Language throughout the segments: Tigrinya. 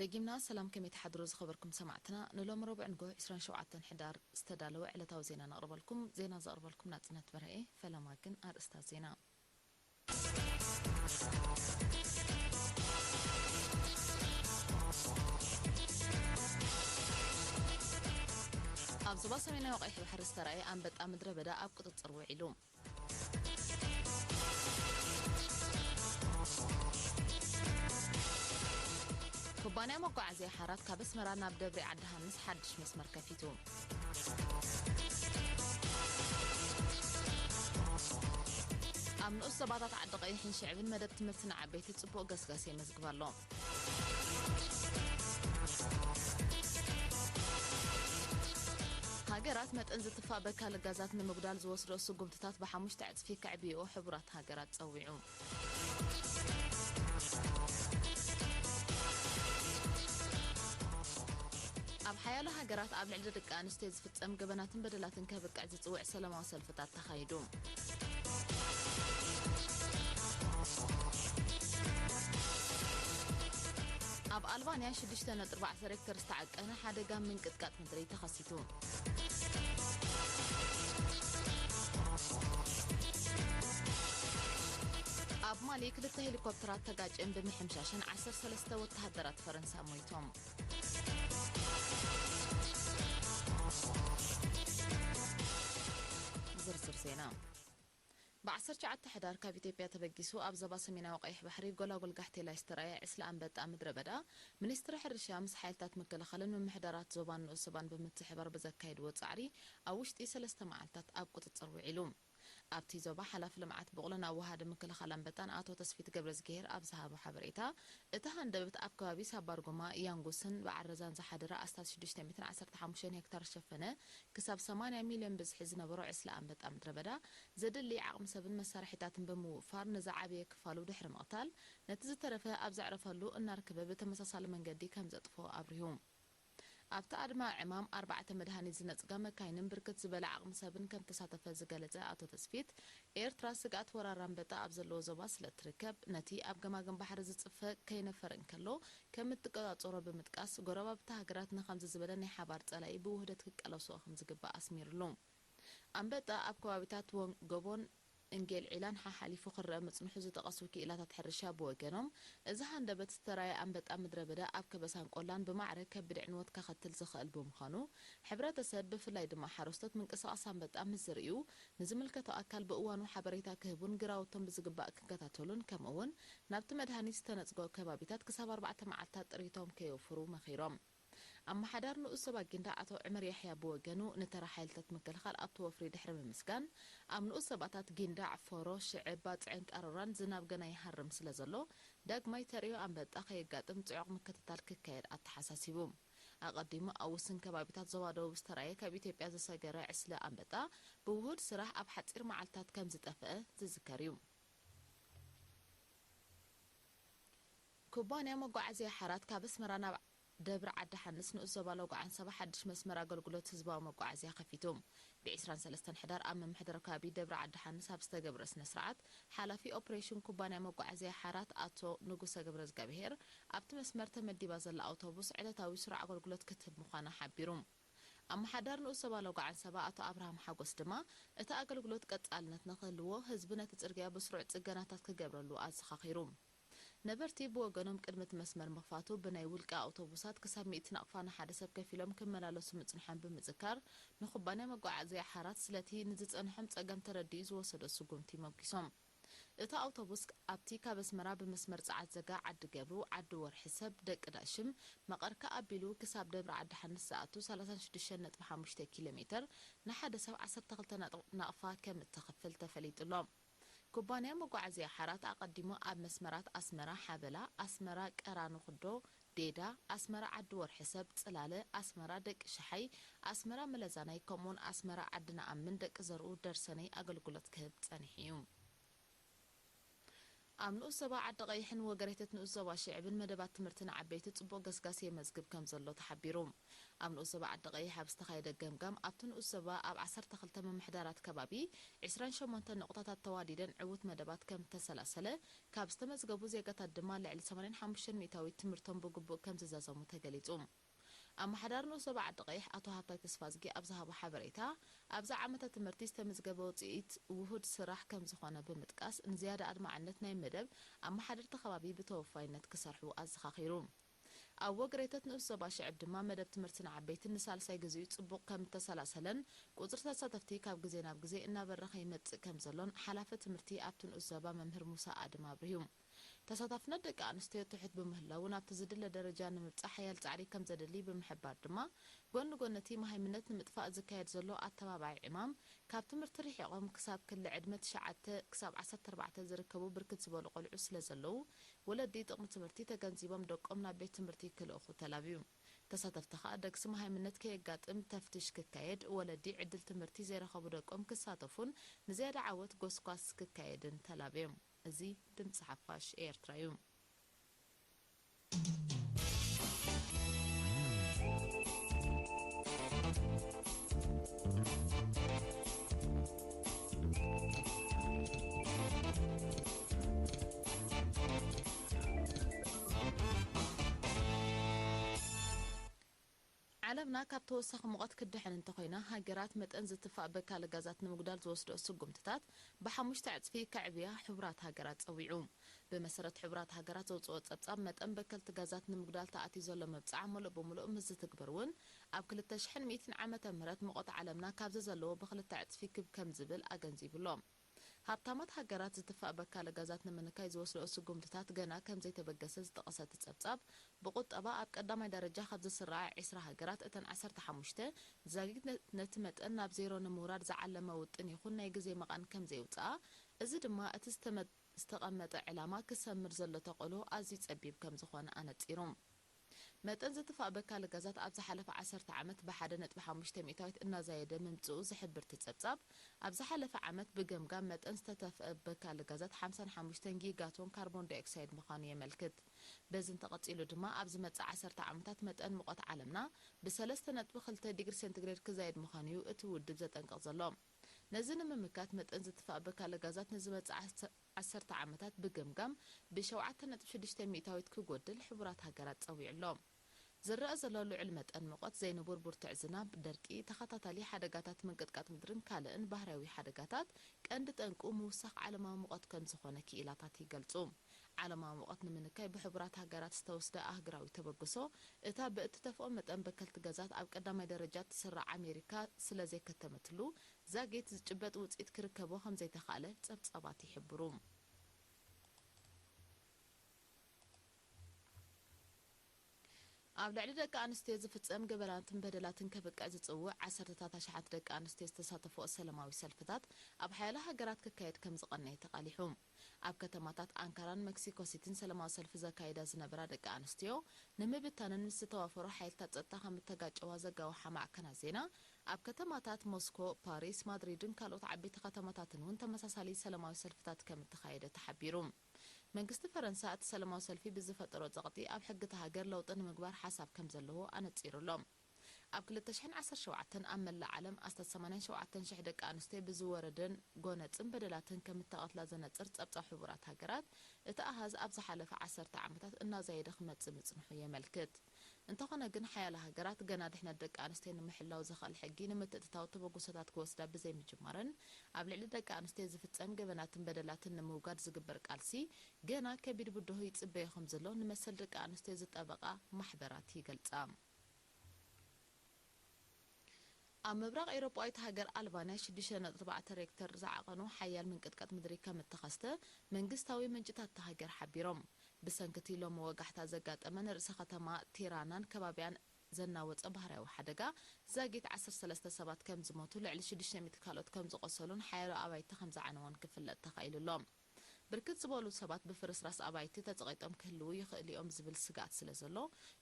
ደጊምና ሰላም፣ ከመይ ትሓድሩ ዝኸበርኩም ሰማዕትና? ንሎሚ ረቡዕ ንጎ ዕስራን ሸውዓተን ሕዳር ዝተዳለወ ዕለታዊ ዜና ነቕርበልኩም። ዜና ዘቕርበልኩም ናጽነት በርሀ። ፈለማ ግን ኣርእስታት ዜና። ኣብ ዞባ ሰሜናዊ ቀይሕ ባሕሪ ዝተራእየ ኣንበጣ ምድረ በዳ ኣብ ቁጽጽር ውዒሉ። ኩባንያ መጓዓዝያ ሓራት ካብ ኣስመራ ናብ ደብሪ ዓዲ ሃንስ ሓድሽ መስመር ከፊቱ። ኣብ ንኡስ ዞባታት ዓዲ ቀይሕን ሽዕብን መደብ ትምህርቲ ንዓበይቲ ጽቡቕ ገስጋስ የመዝግብ ኣሎ። ሃገራት መጠን ዝትፋእ በካል ጋዛት ንምጉዳል ዝወስዶ ስጉምትታት ብሓሙሽተ ዕጽፊ ከዕብይኦ ሕቡራት ሃገራት ጸዊዑ። ኣብ ሓያሎ ሃገራት ኣብ ልዕሊ ደቂ ኣንስትዮ ዝፍጸም ገበናትን በደላትን ከብቅዕ ዝጽውዕ ሰላማዊ ሰልፍታት ተኻይዱ። ኣብ ኣልባንያ ሽዱሽተ ነጥቢ ኣርባዕተ ሬክተር ዝተዓቀነ ሓደጋ ምንቅጥቃጥ ምድሪ ተኸሲቱ። ኣብ ማሊ ክልተ ሄሊኮፕተራት ተጋጭን ብምሕምሻሽን ዓሰርተ ሰለስተ ወተሃደራት ፈረንሳ ሞይቶም። ዝርዝር ዜና። ብ ዓሰርተ ትሽዓተ ሕዳር ካብ ኢትዮጵያ ተበጊሱ ኣብ ዞባ ሰሜናዊ ቀይሕ ባሕሪ ጎላጉል ጋሕቴላይ ዝተራእየ ዕስለ ኣንበጣ ምድረ በዳ፣ ሚኒስትሪ ሕርሻ ምስ ሓይልታት ምክልኻልን ምምሕዳራት ዞባን ንኡስ ዞባን ብምትሕብባር ብዘካየድዎ ጻዕሪ ኣብ ውሽጢ ሰለስተ መዓልታት ኣብ ቁጽጽር ውዒሉ። ኣብቲ ዞባ ሓላፊ ልምዓት ቡቕልን ኣወሃዲ ምክልኻል ኣንበጣን ኣቶ ተስፊት ገብረዝግሄር ኣብ ዝሃቦ ሓበሬታ፣ እቲ ሃንደበት ኣብ ከባቢ ሳባርጎማ፣ ያንጉስን በዓል ረዛን ዝሓደረ ኣስታት ሽዱሽተ ሚእትን ዓሰርተ ሓሙሽተን ሄክታር ዝሸፈነ ክሳብ ሰማንያ ሚልዮን ብዝሒ ዝነበሮ ዕስለ ኣንበጣ ምድረ በዳ ዘድሊ ዓቕሚ ሰብን መሳርሒታትን ብምውፋር ንዝዓበየ ክፋሉ ድሕሪ ምቕታል፣ ነቲ ዝተረፈ ኣብ ዘዕረፈሉ እናርከበ ብተመሳሳሊ መንገዲ ከም ዘጥፍኦ ኣብሪሁ። ኣብቲ ኣድማ ዕማም ኣርባዕተ መድሃኒት ዝነጽጋ መካይንን ብርክት ዝበለ ዓቕሚ ሰብን ከም ተሳተፈ ዝገለጸ ኣቶ ተስፊት፣ ኤርትራ ስግኣት ወራር ኣንበጣ ኣብ ዘለዎ ዞባ ስለ እትርከብ፣ ነቲ ኣብ ገማግም ባሕሪ ዝጽፈ ከይነፈረ እንከሎ ከም እትቆጻጸሮ ብምጥቃስ፣ ጎረባብቲ ሃገራት ንኸምዚ ዝበለ ናይ ሓባር ጸላኢ ብውህደት ክቃለስኦ ከም ዝግባእ ኣስሚርሉ። ኣንበጣ ኣብ ከባቢታት ወን-፣ ጎቦን እንጌል ዒላን ሓሓሊፉ ክረአ ምጽንሑ ዝጠቐሱ ክኢላታት ሕርሻ ብወገኖም፣ እዚ ሃንደበት ዝተራየ ኣንበጣ ምድረ በዳ ኣብ ከበሳን ቆላን ብማዕረ ከቢድ ዕንወት ከኸትል ዝኽእል ብምዃኑ፣ ሕብረተሰብ ብፍላይ ድማ ሓረስቶት ምንቅስቓስ ኣንበጣ ምስ ዝርእዩ፣ ንዝምልከቶ ኣካል ብእዋኑ ሓበሬታ ክህቡን ግራውቶም ብዝግባእ ክከታተሉን፣ ከምኡ'ውን ናብቲ መድሃኒት ዝተነጽጎ ከባቢታት ክሳብ ኣርባዕተ መዓልታት ጥሪቶም ከየውፍሩ መኺሮም። ኣመሓዳሪ ንኡስ ዞባ ጊንዳዕ ኣቶ ዑመር ያሕያ ብወገኑ፣ ንተራ ሓይልታት ምክልኻል ኣብቲ ወፍሪ ድሕሪ ምምስጋን፣ ኣብ ንኡስ ዞባታት ጊንዳዕ፣ ፎሮ፣ ሽዕብ፣ ባጽዕን ቃሮራን ዝናብ ገና ይሃርም ስለ ዘሎ፣ ዳግማይ ተርእዮ ኣንበጣ ከየጋጥም ጽዑቕ ምክትታል ክካየድ ኣተሓሳሲቡ። ኣቐዲሙ፣ ኣብ ውስን ከባቢታት ዞባ ደቡብ ዝተራእየ ካብ ኢትዮጵያ ዝሰገረ ዕስለ ኣንበጣ ብውሁድ ስራሕ ኣብ ሓጺር መዓልታት ከም ዝጠፍአ ዝዝከር እዩ። ኩባንያ መጓዓዝያ ሓራት ካብ ኣስመራ ናብ ደብሪ ዓዲ ሓንስ ንኡስ ዞባ ሎጎ ዓንሰባ ሓድሽ መስመር ኣገልግሎት ህዝባዊ መጓዓዝያ ከፊቱ። ብ ዕስራን ሰለስተን ሕዳር ኣብ ምምሕዳር ከባቢ ደብሪ ዓዲ ሓንስ ኣብ ዝተገብረ ስነ ስርዓት፣ ሓላፊ ኦፕሬሽን ኩባንያ መጓዓዝያ ሓራት ኣቶ ንጉሰ ገብረዝጋብሄር፣ ኣብቲ መስመር ተመዲባ ዘላ ኣውቶቡስ ዕለታዊ ስሩዕ ኣገልግሎት ክትህብ ምዃና ሓቢሩ። ኣመሓዳሪ ንኡስ ዞባ ሎጎ ዓንሰባ ኣቶ ኣብርሃም ሓጎስ ድማ፣ እቲ ኣገልግሎት ቀጻልነት ንኽህልዎ፣ ህዝቢ ነቲ ጽርግያ ብስሩዕ ጽገናታት ክገብረሉ ኣዘኻኺሩ። ነበርቲ ብወገኖም፣ ቅድሚ እቲ መስመር ምኽፋቱ ብናይ ውልቂ ኣውቶቡሳት ክሳብ ሚእቲ ናቕፋ ንሓደ ሰብ ከፊሎም ክመላለሱ ምጽንሖም ብምዝካር፣ ንኩባንያ መጓዓዝያ ሓራት ስለቲ ንዝጸንሖም ጸገም ተረዲኡ ዝወሰዶ ስጉምቲ ሞጒሶም። እቲ ኣውቶቡስ ኣብቲ ካብ ኣስመራ ብመስመር ጸዓት ዘጋ፣ ዓዲ ገብሩ፣ ዓዲ ወርሒ ሰብ፣ ደቂ ዳሽም፣ መቐርካ ኣቢሉ ክሳብ ደብረ ዓዲ ሓንስ ዝኣቱ ሰላሳን ሽዱሽተን ነጥቢ ሓሙሽተ ኪሎ ሜተር ንሓደ ሰብ ዓሰርተ ክልተ ናቕፋ ከም እተኽፍል ተፈሊጡ ኣሎ። ኩባንያ መጓዓዝያ ሓራት ኣቐዲሙ ኣብ መስመራት ኣስመራ ሓበላ፣ ኣስመራ ቀራንኹዶ፣ ዴዳ፣ ኣስመራ ዓዲ ወርሒ ሰብ፣ ጽላለ፣ ኣስመራ ደቂ ሸሓይ፣ ኣስመራ መለዛናይ፣ ከምኡውን ኣስመራ ዓዲ ነኣምን ደቂ ዘርኡ ደርሰነይ ኣገልግሎት ክህብ ጸኒሑ እዩ። ኣብ ንኡስ ዞባ ዓዲ ቀይሕን ወገሬተት ንኡስ ዞባ ሽዕብን መደባት ትምህርቲ ንዓበይቲ ጽቡቕ ገስጋስ የመዝግብ ከም ዘሎ ተሓቢሩ። ኣብ ንኡስ ዞባ ዓዲ ቀይሕ ኣብ ዝተኻየደ ገምጋም፣ ኣብቲ ንኡስ ዞባ ኣብ ዓሰርተ ክልተ ምምሕዳራት ከባቢ ዕስራን ሸሞንተን ንቑጣታት ተዋዲደን ዕዉት መደባት ከም እተሰላሰለ፣ ካብ ዝተመዝገቡ ዜጋታት ድማ ልዕሊ ሰማንያን ሓሙሽተን ሚእታዊት ትምህርቶም ብግቡእ ከም ዝዛዘሙ ተገሊጹ። ኣመሓዳሪ ንኡስ ዞባ ዓዲ ቀይሕ ኣቶ ሃብታይ ተስፋዝጊ ኣብ ዝሃቦ ሓበሬታ፣ ኣብዚ ዓመተ ትምህርቲ ዝተመዝገበ ውጽኢት ውሁድ ስራሕ ከም ዝኾነ ብምጥቃስ፣ ንዝያዳ ኣድማዕነት ናይ መደብ ኣመሓደርቲ ከባቢ ብተወፋይነት ክሰርሑ ኣዘኻኺሩ። ኣብ ወግሬተት ንኡስ ዞባ ሽዕብ ድማ መደብ ትምህርቲ ንዓበይቲ ንሳልሳይ ግዜኡ ጽቡቕ ከም እተሰላሰለን ቁጽሪ ተሳተፍቲ ካብ ግዜ ናብ ግዜ እናበረኸ ይመጽእ ከም ዘሎን ሓላፊ ትምህርቲ ኣብቲ ንኡስ ዞባ መምህር ሙሳ ኣድም ኣብሪሁ። ተሳታፍነት ደቂ ኣንስትዮ ትሑት ብምህላዉ ናብቲ ዝድለ ደረጃ ንምብጻሕ ሓያል ጻዕሪ ከም ዘድሊ ብምሕባር ድማ፣ ጎኒ ጎኒ እቲ መሃይምነት ንምጥፋእ ዝካየድ ዘሎ ኣተባባዒ ዕማም፣ ካብ ትምህርቲ ርሒቖም ክሳብ ክሊ ዕድመ ትሽዓተ ክሳብ ዓሰርተ ኣርባዕተ ዝርከቡ ብርክት ዝበሉ ቆልዑ ስለ ዘለዉ፣ ወለዲ ጥቕሚ ትምህርቲ ተገንዚቦም ደቆም ናብ ቤት ትምህርቲ ክልእኹ ተላብዩ። ተሳተፍቲ ከኣ ደግሲ መሃይምነት ከየጋጥም ተፍትሽ ክካየድ፣ ወለዲ ዕድል ትምህርቲ ዘይረኸቡ ደቆም ክሳተፉን ንዝያዳ ዓወት ጎስጓስ ክካየድን ተላብዮም። እዚ ድምጺ ሓፋሽ ኤርትራ እዩ። ዓለምና ካብ ተወሳኺ ሙቐት ክትድሕን እንተኾይና፣ ሃገራት መጠን ዝትፋእ በካሊ ጋዛት ንምጉዳል ዝወስድኦ ስጉምትታት ብሓሙሽተ ዕጽፊ ከዕብያ ሕቡራት ሃገራት ጸዊዑ። ብመሰረት ሕቡራት ሃገራት ዘውጽኦ ጸብጻብ፣ መጠን በከልቲ ጋዛት ንምጉዳል ተኣትዩ ዘሎ መብጽዓ ምሉእ ብምሉእ ምስ ዝትግበር እውን፣ ኣብ ክልተ ሽሕን ሚእትን ዓመተ ምህረት ሙቐት ዓለምና ካብዚ ዘለዎ ብኽልተ ዕጽፊ ክብ ከም ዝብል ኣገንዚቡ ኣሎ። ሃብታማት ሃገራት ዝትፋእ በካሊ ጋዛት ንምንካይ ዝወስድኦ ስጉምትታት ገና ከም ዘይተበገሰ ዝጠቐሰ እቲ ጸብጻብ፣ ብቁጠባ ኣብ ቀዳማይ ደረጃ ካብ ዝስርዓ ዕስራ ሃገራት፣ እተን ዓሰርተ ሓሙሽተ ዛጊት ነ-፣ ነቲ መጠን ናብ ዜሮ ንምውራድ ዝዓለመ ውጥን ይኹን ናይ ግዜ መቓን ከም ዘየውጽኣ፣ እዚ ድማ እቲ ዝተመ-፣ ዝተቐመጠ ዕላማ ክሰምር ዘሎ ተኽእሎ ኣዝዩ ጸቢብ ከም ዝኾነ ኣነጺሩ። መጠን ዝትፋእ በካሊ ጋዛት ኣብ ዝሓለፈ ዓሰርተ ዓመት ብሓደ ነጥቢ ሓሙሽተ ሚእታዊት እናዛየደ ምምጽኡ ዝሕብር እቲ ጸብጻብ፣ ኣብ ዝሓለፈ ዓመት ብገምጋም መጠን ዝተተፍአ በካሊ ጋዛት ሓምሳን ሓሙሽተን ጊጋቶን ካርቦን ዳይኦክሳይድ ምዃኑ የመልክት። በዚ እንተቐጺሉ ድማ፣ ኣብ ዝመጽእ ዓሰርተ ዓመታት መጠን ሙቐት ዓለምና ብሰለስተ ነጥቢ ክልተ ዲግሪ ሴንቲግሬድ ክዛየድ ምዃኑ እዩ እቲ ውድብ ዘጠንቅቕ ዘሎ። ነዚ ንምምካት፣ መጠን ዝትፋእ በካሊ ጋዛት ንዝመጽእ ዓሰርተ ዓመታት ብገምጋም ብሸውዓተ ነጥቢ ሽዱሽተ ሚእታዊት ክጎድል ሕቡራት ሃገራት ጸዊዑ ኣሎ። ዝረኣ ዘሎ ልዑል መጠን ሙቐት፣ ዘይንቡር ብርቱዕ ዝናብ፣ ደርቂ፣ ተኸታታሊ ሓደጋታት ምንቅጥቃጥ ምድርን ካልእን ባህርያዊ ሓደጋታት ቀንዲ ጠንቁ ምውሳኽ ዓለማዊ ሙቐት ከም ዝኾነ ክኢላታት ይገልጹ። ዓለማዊ ሙቐት ንምንካይ ብሕቡራት ሃገራት ዝተወስደ ኣህጉራዊ ተበግሶ፣ እታ ብእትተፍኦ መጠን በከልቲ ጋዛት ኣብ ቀዳማይ ደረጃ እትስራዕ ኣሜሪካ ስለ ዘይከተመትሉ፣ ዛጊት ዝጭበጥ ውጽኢት ክርከቦ ከም ዘይተኻእለ ጸብጻባት ይሕብሩ። ኣብ ልዕሊ ደቂ ኣንስትዮ ዝፍጸም ገበናትን በደላትን ከብቅዕ ዝጽውዕ ዓሰርተታት ኣሽሓት ደቂ ኣንስትዮ ዝተሳተፍኦ ሰላማዊ ሰልፍታት ኣብ ሓያሎ ሃገራት ክካየድ ከም ዝቐነየ ተቓሊሑ። ኣብ ከተማታት ኣንካራን መክሲኮ ሲቲን ሰላማዊ ሰልፊ ዘካይዳ ዝነበራ ደቂ ኣንስትዮ፣ ንምብታነን ምስ ዝተዋፈሩ ሓይልታት ጸጥታ ከም እተጋጨዋ ዘጋወሓ ማዕከናት ዜና፣ ኣብ ከተማታት ሞስኮ፣ ፓሪስ፣ ማድሪድን ካልኦት ዓበይቲ ከተማታትን እውን ተመሳሳሊ ሰላማዊ ሰልፍታት ከም እተኻየደ ተሓቢሩ። መንግስቲ ፈረንሳ፣ እቲ ሰላማዊ ሰልፊ ብዝፈጠሮ ጸቕጢ፣ ኣብ ሕጊ እታ ሃገር ለውጢ ንምግባር ሓሳብ ከም ዘለዎ ኣነጺሩ ኣሎ። ኣብ ክልተ ሽሕን ዓሰርተ ሸውዓተን ኣብ መላእ ዓለም ኣስታት ሰማንያን ሸውዓተን ሽሕ ደቂ ኣንስትዮ ብዝወረደን ጎነጽን በደላትን ከም እተቐትላ ዘነጽር ጸብጻብ ሕቡራት ሃገራት፣ እቲ ኣሃዝ ኣብ ዝሓለፈ ዓሰርተ ዓመታት እናዛየደ ክመጽእ ምጽንሑ የመልክት። እንተኾነ ግን፣ ሓያለ ሃገራት ገና ድሕነት ደቂ ኣንስትዮ ንምሕላው ዘኽእል ሕጊ ንምትእትታው ተበግሶታት ክወስዳ ብዘይምጅማረን፣ ኣብ ልዕሊ ደቂ ኣንስትዮ ዝፍጸም ገበናትን በደላትን ንምውጋድ ዝግበር ቃልሲ ገና ከቢድ ብድሆ ይጽበዮ ከም ዘሎ ንመሰል ደቂ ኣንስትዮ ዝጣበቓ ማሕበራት ይገልጻ። ኣብ ምብራቕ ኤውሮጳዊት ሃገር ኣልባንያ ሽዱሽተ ነጥቢ ኣርባዕተ ሬክተር ዝዓቐኑ ሓያል ምንቅጥቃጥ ምድሪ ከም እተኸስተ መንግስታዊ ምንጭታት እታ ሃገር ሓቢሮም። ብሰንኪ እቲ ሎሚ ወጋሕታ ዘጋጠመ ንርእሰ ከተማ ቲራናን ከባቢያን ዘናወጸ ባህርያዊ ሓደጋ፣ ዛጊት ዓሰርተ ሰለስተ ሰባት ከም ዝሞቱ፣ ልዕሊ ሽዱሽተ ሚእቲ ካልኦት ከም ዝቖሰሉን ሓያሎ ኣባይቲ ከም ዝዓነወን ክፍለጥ ተኻኢሉ ኣሎ። ብርክት ዝበሉ ሰባት ብፍርስራስ ኣባይቲ ተጸቒጦም ክህልዉ ይኽእሉ እዮም ዝብል ስግኣት ስለ ዘሎ፣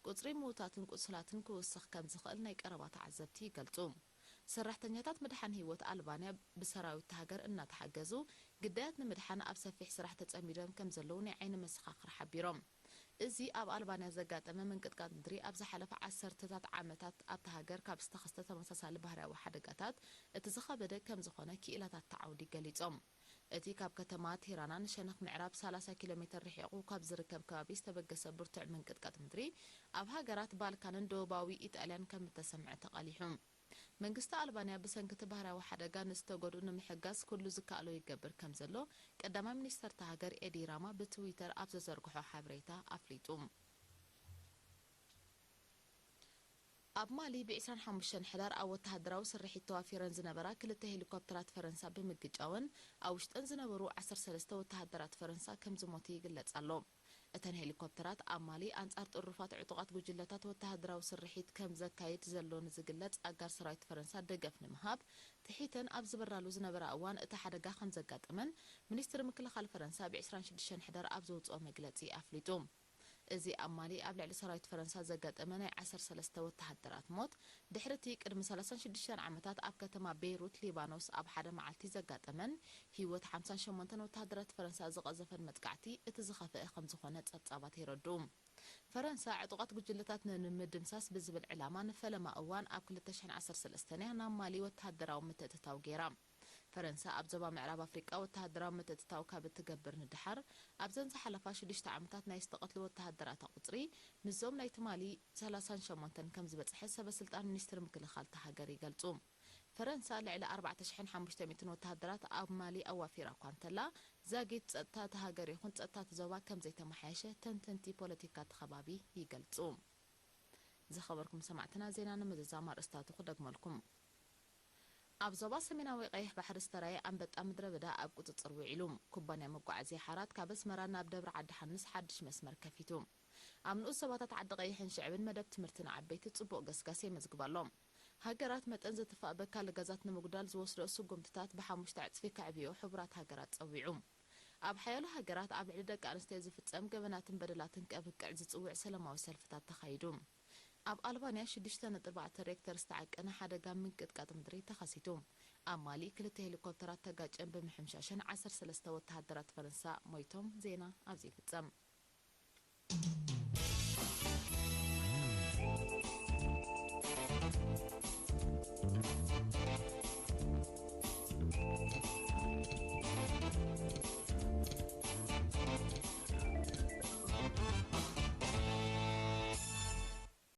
ቁጽሪ ምዉታትን ቁስላትን ክውስኽ ከም ዝኽእል ናይ ቀረባ ተዓዘብቲ ይገልጹ። ሰራሕተኛታት ምድሓን ህይወት ኣልባንያ ብሰራዊት ሃገር እናተሓገዙ ግዳያት ንምድሓን ኣብ ሰፊሕ ስራሕ ተጸሚዶም ከም ዘለዉ ናይ ዓይኒ መሰኻኽር ሓቢሮም። እዚ ኣብ ኣልባንያ ዘጋጠመ ምንቅጥቃጥ ምድሪ ኣብ ዝሓለፈ ዓሰርተታት ዓመታት ኣብታ ሃገር ካብ ዝተኸስተ ተመሳሳሊ ባህርያዊ ሓደጋታት እቲ ዝኸበደ ከም ዝኾነ ክኢላታት ተዓውዲ ገሊጾም። እቲ ካብ ከተማ ቲራና ንሸነኽ ምዕራብ ሰላሳ ኪሎ ሜተር ርሒቑ ካብ ዝርከብ ከባቢ ዝተበገሰ ብርቱዕ ምንቅጥቃጥ ምድሪ ኣብ ሃገራት ባልካንን ደቡባዊ ኢጣልያን ከም እተሰምዐ ተቓሊሑ። መንግስቲ ኣልባንያ ብሰንኪ እቲ ባህርያዊ ሓደጋ ንዝተጎድኡ ንምሕጋዝ ኩሉ ዝከኣሎ ይገብር ከም ዘሎ ቀዳማይ ሚኒስተር እታ ሃገር ኤዲ ራማ ብትዊተር ኣብ ዘዘርግሖ ሓበሬታ ኣፍሊጡ። ኣብ ማሊ ብ ዕስራን ሓሙሽተን ሕዳር ኣብ ወተሃደራዊ ስርሒት ተዋፊረን ዝነበራ ክልተ ሄሊኮፕተራት ፈረንሳ ብምግጫወን ኣብ ውሽጠን ዝነበሩ ዓሰርተ ሰለስተ ወተሃደራት ፈረንሳ ከም ዝሞቱ ይግለጽ ኣሎ። እተን ሄሊኮፕተራት ኣብ ማሊ ኣንጻር ጥሩፋት ዕጡቓት ጉጅለታት ወተሃደራዊ ስርሒት ከም ዘካይድ ዘሎ ንዝግለጽ ኣጋር ሰራዊት ፈረንሳ ደገፍ ንምሃብ ትሒተን ኣብ ዝበራሉ ዝነበራ እዋን እቲ ሓደጋ ከም ዘጋጠመን ሚኒስትሪ ምክልኻል ፈረንሳ ብ ዕስራን ሽዱሽተን ሕዳር ኣብ ዘውጽኦ መግለጺ ኣፍሊጡ። እዚ ኣብ ማሊ ኣብ ልዕሊ ሰራዊት ፈረንሳ ዘጋጠመ ናይ ዓሰርተ ሰለስተ ወተሃደራት ሞት፣ ድሕሪ እቲ ቅድሚ ሰላሳን ሽዱሽተን ዓመታት ኣብ ከተማ ቤይሩት ሊባኖስ ኣብ ሓደ መዓልቲ ዘጋጠመን ህይወት ሓምሳን ሸሞንተን ወተሃደራት ፈረንሳ ዝቐዘፈን መጥቃዕቲ እቲ ዝኸፍአ ከም ዝኾነ ጸብጻባት የረድኡ። ፈረንሳ ዕጡቓት ጉጅለታት ን-፣ ንምድምሳስ ብዝብል ዕላማ ንፈለማ እዋን ኣብ ክልተ ሽሕን ዓሰርተ ሰለስተን እያ ናብ ማሊ ወተሃደራዊ ምትእትታው ገይራ። ፈረንሳ ኣብ ዞባ ምዕራብ ኣፍሪቃ ወተሃደራዊ ምትእትታው ካብ እትገብር ንደሓር፣ ኣብዘን ዝሓለፋ ሽዱሽተ ዓመታት ናይ ዝተቐትሉ ወተሃደራታ ቁጽሪ ምስዞም ናይ ትማሊ ሰላሳን ሸሞንተን ከም ዝበጽሐ ሰበ ስልጣን ሚኒስትሪ ምክልኻል እታ ሃገር ይገልጹ። ፈረንሳ ልዕሊ ኣርባዕተ ሽሕን ሓሙሽተ ሚእትን ወተሃደራት ኣብ ማሊ ኣዋፊራ እኳ እንተላ፣ ዛጊት ጸጥታ እታ ሃገር ይኹን ጸጥታ እቲ ዞባ ከም ዘይተመሓየሸ ተንተንቲ ፖለቲካ እቲ ከባቢ ይገልጹ። ዝኸበርኩም ሰማዕትና፣ ዜና ንምዝዛም ኣርእስታቱ ክደግመልኩም። ኣብ ዞባ ሰሜናዊ ቀይሕ ባሕሪ ዝተራየ ኣንበጣ ምድረ በዳ ኣብ ቁጽጽር ውዒሉ። ኩባንያ መጓዓዝያ ሓራት ካብ ኣስመራ ናብ ደብረ ዓዲ ሓንስ ሓድሽ መስመር ከፊቱ። ኣብ ንኡስ ዞባታት ዓዲ ቀይሕን ሽዕብን መደብ ትምህርቲ ንዓበይቲ ጽቡቕ ገስጋስ የመዝግብ ኣሎ። ሃገራት መጠን ዝትፋእ በካሊ ጋዛት ንምጉዳል ዝወስድኦ ስጉምትታት ብሓሙሽተ ዕጽፊ ከዕብዮ ሕቡራት ሃገራት ጸዊዑ። ኣብ ሓያሎ ሃገራት ኣብ ልዕሊ ደቂ ኣንስትዮ ዝፍጸም ገበናትን በደላትን ከብቅዕ ዝጽውዕ ሰላማዊ ሰልፍታት ተኻይዱ። ኣብ ኣልባንያ ሽዱሽተ ነጥቢ ኣርባዕተ ሬክተር ዝተዓቀነ ሓደጋ ምንቅጥቃጥ ምድሪ ተኸሲቱ። ኣብ ማሊ ክልተ ሄሊኮፕተራት ተጋጨን ብምሕምሻሸን ዓሰርተ ሰለስተ ወተሃደራት ፈረንሳ ሞይቶም። ዜና ኣብዚ ይፍጸም።